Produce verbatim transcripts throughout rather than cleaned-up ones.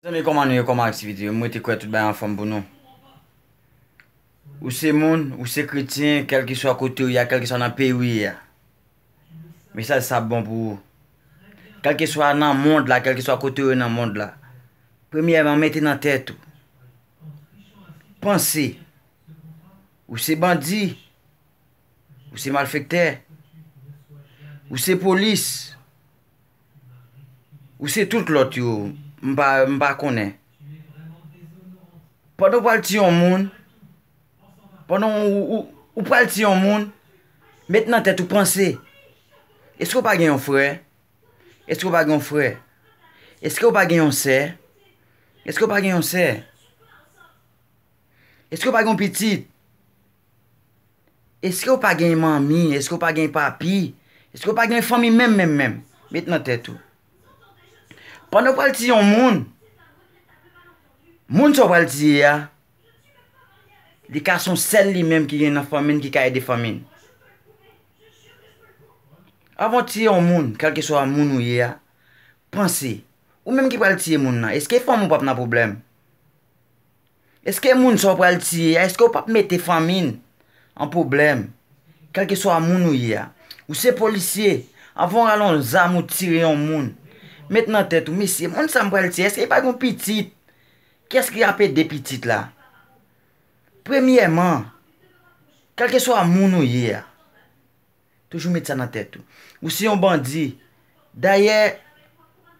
Zanmi, kòman nou ye? Kòman aktivite yo? Mwen te kwè tout bagay anfòm pou nou. Ou se moun, ou se kretyen, kèlkeswa kote w ye a, kèlkeswa nan peyi w ye a. Mesaj sa bon pou ou. Kèlkeswa nan mond la, kèlkeswa kote w ye nan mond la. Premyèman, mete nan tèt ou. Panse. Ou se bandi. Ou se malfektè. Ou se polis. Ou se tout lòt yo. M pa, m pa konnen. Pandan w pral tiye yon moun, pandan w, ou, ou pral tiye yon moun, met nan tèt ou panse. Èske w pa gen yon frè? Èske w pa gen yon frè? Èske w pa gen yon sè? Èske w pa gen yon sè? Èske w pa gen yon pitit? Èske w pa gen manmi? Èske w pa gen papi? Èske w pa gen fanmi menm, menm, menm? Met nan tèt ou. Pandan w pral tiye yon moun, moun sa w pral tiye a, li ka se yon sèl li menm ki gen nan fanmi n ki ka ede fanmi n. Avan w tiye yon moun, kèlkeswa moun ou ye a, panse, ou menm ki pral tiye moun nan, èske fanmi w p ap nan pwoblèm? Èske moun sa w pral tiye a, èske w p ap mete fanmi n an pwoblèm? Kèlkeswa moun ou ye a, ou se polisye, avan w rale yon zam ou tire yon moun, met nan tèt ou, mesye, moun sa m pral tiye, èske li pa gen yon pitit? Kiyès ki ap ede pitit la? Premyèman, kèlkeswa moun ou ye a, toujou met sa nan tèt ou. Ou se yon bandi. Dayè,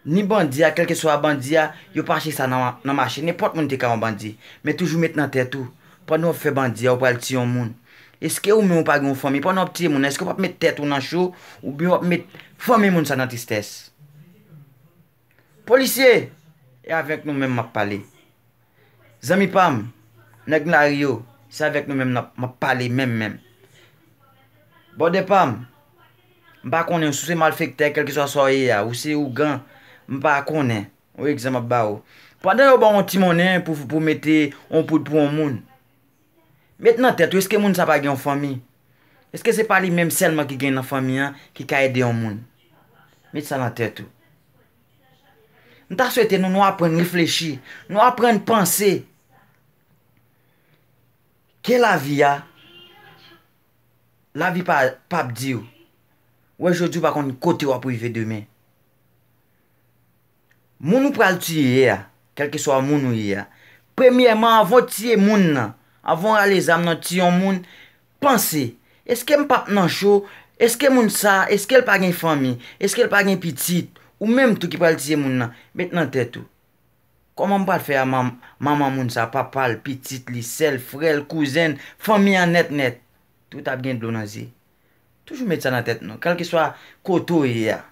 ni bandi a, kèlkeswa bandi a, yo pa chita nan, nan mache. Nenpòt moun te ka yon bandi. Men toujou met nan tèt ou, pandan w ap fè bandi a, ou pral tiye yon moun. Èske ou menm ou pa gen yon fanmi? Pandan w ap tiye moun nan, èske w p ap met tèt ou nan cho, oubyen w ap met fanmi moun sa nan tristès? Polisye, e avèk nou menm m ap pale. Zanmi pa m, nèg lari yo, se avèk nou menm n ap, m ap pale menm, menm. Bòdè pa m, m pa konnen si w se malfektè, kèlkeswa sa w ye a, ou se ougan, m pa konnen. Yon egzanp m ap ba w. Pandan yo ba w yon ti monnen pou, pou mete yon poud pou yon moun, met nan tèt ou, èske moun sa pa gen yon fanmi? Èske se pa li menm sèlman ki gen nan fanmi an ki ka ede yon moun? Met sa nan tèt ou. M ta swete nou, nou aprann reflechi, nou aprann panse. Ke lavi a, lavi pa, p ap di w. Wè jodi w pa konn kote w ap rive demen. Moun ou pral tiye a, kèlkeswa moun ou ye a, premyèman, avan w tiye moun nan, avan w rale zam nan tiye yon moun, panse, èske m p ap nan cho? Èske moun sa, èske l pa gen fanmi? Èske l pa gen pitit? Ou menm tou ki pral tiye moun nan, met nan tèt ou. Kòman m pral fè a man-, manman moun sa, papa l, pitit li, sè l, frè l, kouzen l, fanmi an nèt nèt? Tout ap gen dlo nan zye. Toujou met sa nan tèt nou, kèlkeswa kote w ye a.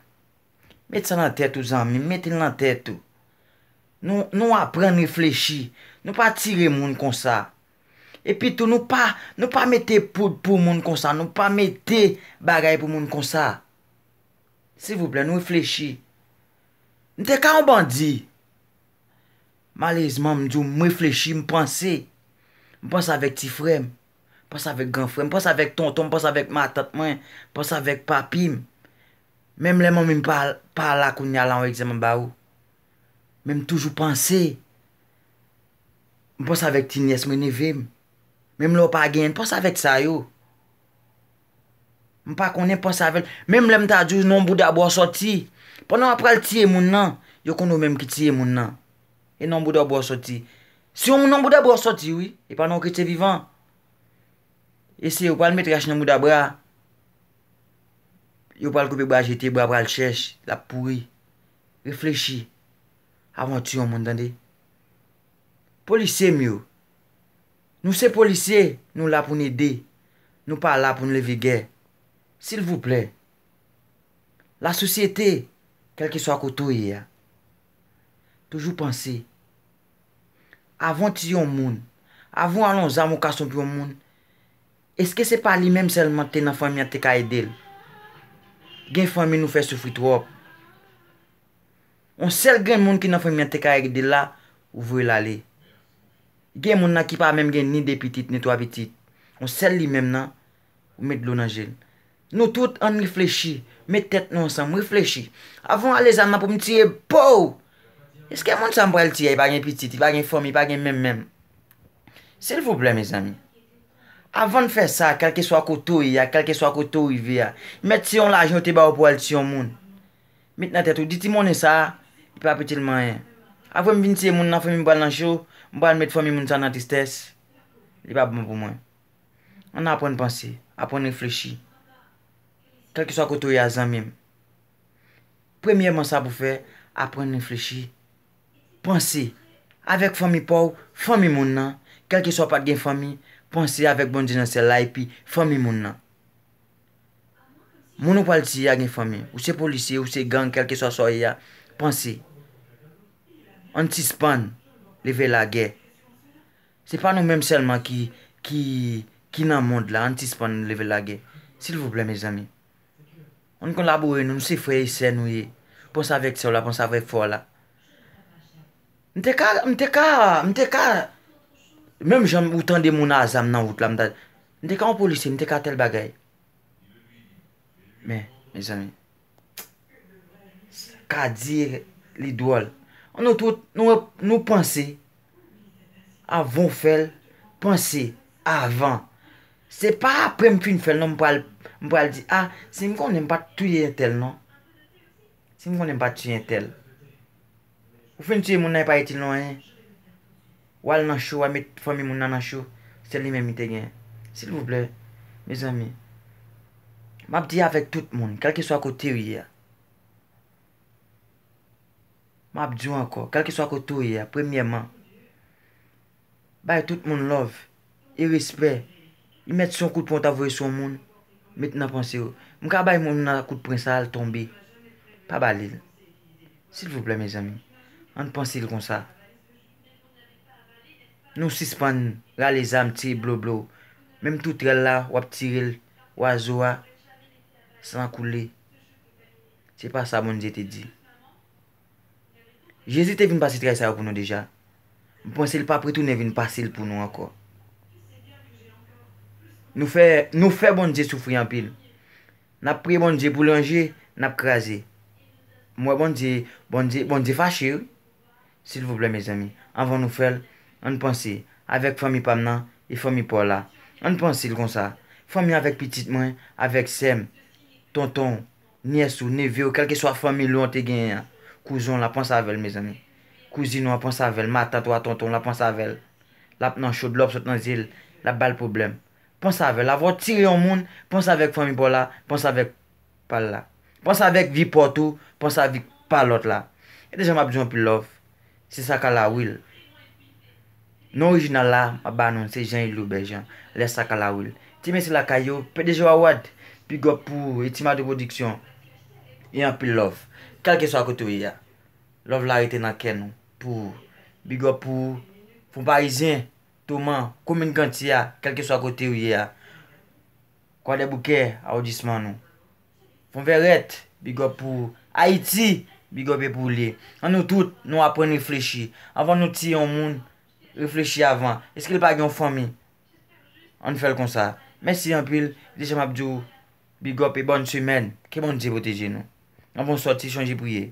Met sa nan tèt ou, zanmi m, mete l nan tèt ou. Nou, nou aprann reflechi. Nou pa tire moun konsa. Epi tou, nou pa, nou pa mete poud pou moun konsa. Nou pa mete bagay pou moun konsa. Silvouplè, nou reflechi. M te ka yon bandi. Malerezman, m di w, m reflechi, m panse. M panse avèk ti frè m. M panse avèk gran frè m. M panse avèk tonton m. M panse avèk matant mwen. M panse avèk papi m. Menm lè manmi m pa, pa la kounye a la, yon egzanp m ba ou. Men m toujou panse. M panse avèk ti nyès mwen, neve m. Menm lè w pa genyen l, panse avèk sa yo. M pa konnen, panse avè l. Menm lè m ta di w nan yon boudabwa w sòti. Pandan w ap pral tiye moun nan, yo konn ou menm ki tiye moun nan. E nan yon boudabwa w sòti. Si yon moun nan yon boudabwa w sòti, wi. E pa nan yon kretyen vivan. E se yo pral met rach nan boudabra. Yo pral koupe bra, jete bra, pral chèch, l ap pouri. Reflechi avan w tiye yon moun, tande. Polisye m yo, nou se polisye, nou la pou n ede. Nou pa la pou n leve gè. Silvouplè. Lasosyete, kèlkeswa kote w ye a, toujou panse, avan w tiye yon moun, avan w al yon zam ou kason pou yon moun, èske se pa li menm sèlman ki te nan fanmi an te ka ede l? Gen fanmi nou fè soufri twòp. Yon sèl grenn moun ki nan fanmi an te ka ede l la, ou voye l ale. Gen moun nan ki pa menm gen ni de pitit, ni twa pitit. Yon sèl li menm nan, ou met dlo nan je l. Nou tout, ann reflechi. Met tèt nou ansanm, reflechi. Avan w ale zam nan pou m tiye po w! Èske moun sa m pral tiye a, li pa gen pitit, li pa gen fanmi, li pa gen menm menm? Silvouplè, mezanmi. Avan n fè sa, kèlkeswa kote w ye a, kèlkeswa kote w rive a, mèt se yon lajan yo te ba w pou w al tiye yon moun. Met nan tèt ou, di ti monnen sa a, li p ap itil m anyen. Apre m vin tiye moun nan, fanmi m pral nan cho, m pral met fanmi moun sa nan tristès. Li p ap bon pou mwen. Ann aprann panse, aprann reflechi. Kèlkeswa kote w ye a, zanmi m. Premyèman, sa pou fè, aprann reflechi. Panse. Avèk fanmi pa w, fanmi moun nan. Kèlkeswa w pa t gen fanmi, panse avèk Bondye nan syèl la epi fanmi moun nan. Moun ou pral tiye a gen fanmi. Ou se polisye, ou se gang, kèlkeswa sa w ye a, panse. Ann sispann leve lagè. Se pa nou menm sèlman ki, ki, ki nan mond la, ann sispann leve lagè. Silvouplè, mezanmi. Ann kolabore nou, nou se frè e sè nou ye. Panse avèk sè w la, panse avèk frè w la. M te ka, m te ka, m te ka, menm jan ou tande moun a zam nan wout la, m ta, m te ka yon polisye, m te ka tèl bagay. Men, mezanmi, ka di li dwòl. Nou tout, nou, nou panse avan w fè l, panse avan. Se pa apre m fin fè l non, m pral, m pral di, a, si m konnen m pa t touye entèl non. Si m konnen m pa t touye entèl. Ou fin tiye moun nan, li pa itil nou anyen. W al nan cho, w al met fanmi moun nan nan cho. Se li menm li te gen. Silvouplè, mezanmi. M ap di avèk tout moun, kèlkeswa kote w ye a. M ap di w ankò, kèlkeswa kote w ye a, premyèman, bay tout moun love e respè. Li mèt se yon kout pwen w ta voye sou yon moun, met nan panse w. M ka bay moun nan kout pwen sa a, l tonbe. Pa ba li l. Silvouplè, mezanmi, ann panse l konsa. Nou sispann rale zam, tire bloblo. Menm toutèl la, w ap tire l, wazo a, san koule. Se pa sa Bondye te di. Jezi te vin pase tray sa yo pou nou deja. M panse l p ap retounen vin pase l pou nou ankò. Nou fè, nou fè Bondye soufri anpil. N ap priye Bondye pou l ranje, n ap kraze. M wè Bondye, Bondye, Bondye fache, wi. Silvouplè, mezanmi, anvan nou fè l, ann panse avèk fanmi pa m nan e fanmi pa w la. Ann panse l konsa. Fanmi avèk pitit mwen, avèk sè m, tonton w, nyès ou, neve w, kèlkeswa fanmi lwen w te genyen an. Kouzen w la, panse avè l, mezanmi. Kouzin ou a, panse avè l. Matant ou a, tonton w la, panse avè l. L ap nan cho, dlo ap sot nan zye l, l ap ba l pwoblèm. Panse avè l. Avan w tire yon moun, panse avèk fanmi pa w la, panse avèk pa l la. Panse avèk vi pa w tou, panse avèk pa lòt la. E deja m ap di w anpil love. Se Sakala Will. Non orijinal la, m ap ba nou, se Jean Ilou Bèjan, lè Sakala Will. Ti mesye lakay yo, P D G Award, big up pou ou, e Ti Mado Production. E anpil love. Kèlkeswa kote w ye a. Love la rete nan kè nou. Pou ou. Big up pou ou. Fon Parizyen, Toman, komin Gantye a, kèlkeswa kote w ye a. Kwadèboukè, awodisman nou. Fon Vèrèt, big up pou ou. Ayiti, big up e pou ou l ye. An nou tout, nou aprann reflechi. Anvan nou tiye yon moun, reflechi avan. Èske l pa gen yon fanmi? Ann fè l konsa. Mèsi anpil. Deja m ap di w, big up e bòn semèn. Ke Bondye pwoteje nou. Anvan w sòti, chonje priye.